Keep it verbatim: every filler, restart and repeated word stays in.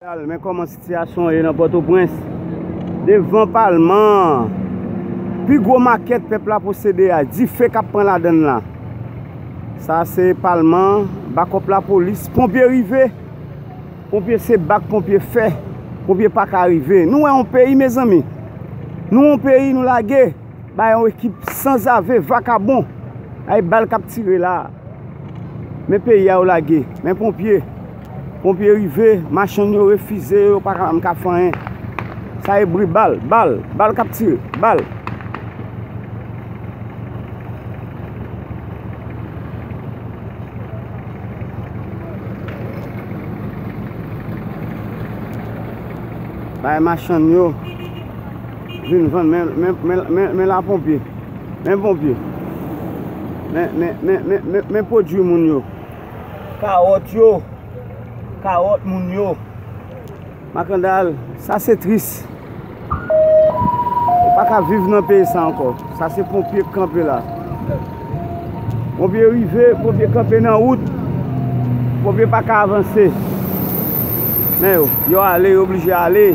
Men kòman sitiyasyon ye nan Pòtoprens. Devan palman an, pi gwo makèt pèp la posede a, dife k ap pran ladan l la. Sa se palman an, bakòp lapolis, ponpye rive. Ponpye se bak, ponpye fè, ponpye pa ka rive. Nou wè yon peyi, mezanmi. Nou yon peyi, nou lage bay yon ekip sanzave, vakabon. Ay bal k ap tire la. Men peyi a yo lage. Men ponpye. Ponpye rive, machann yo refize, yo pa ka menm ka fè anyen. Sa e bri bal, bal, bal k ap tire, bal. Bay machann yo vin vann, men, men, men, men, men la ponpye. Men ponpye. Men, men, men, men, men, men pwodui moun yo. Kawòt yo. Kawòt moun yo. Makandal, sa se tris. Ou pa ka viv nan peyi sa ankò. Sa se ponpye k kanpe la. Ponpye rive, ponpye kanpe nan wout. Ponpye pa ka avanse. Men yo, yo ale, yo oblije ale.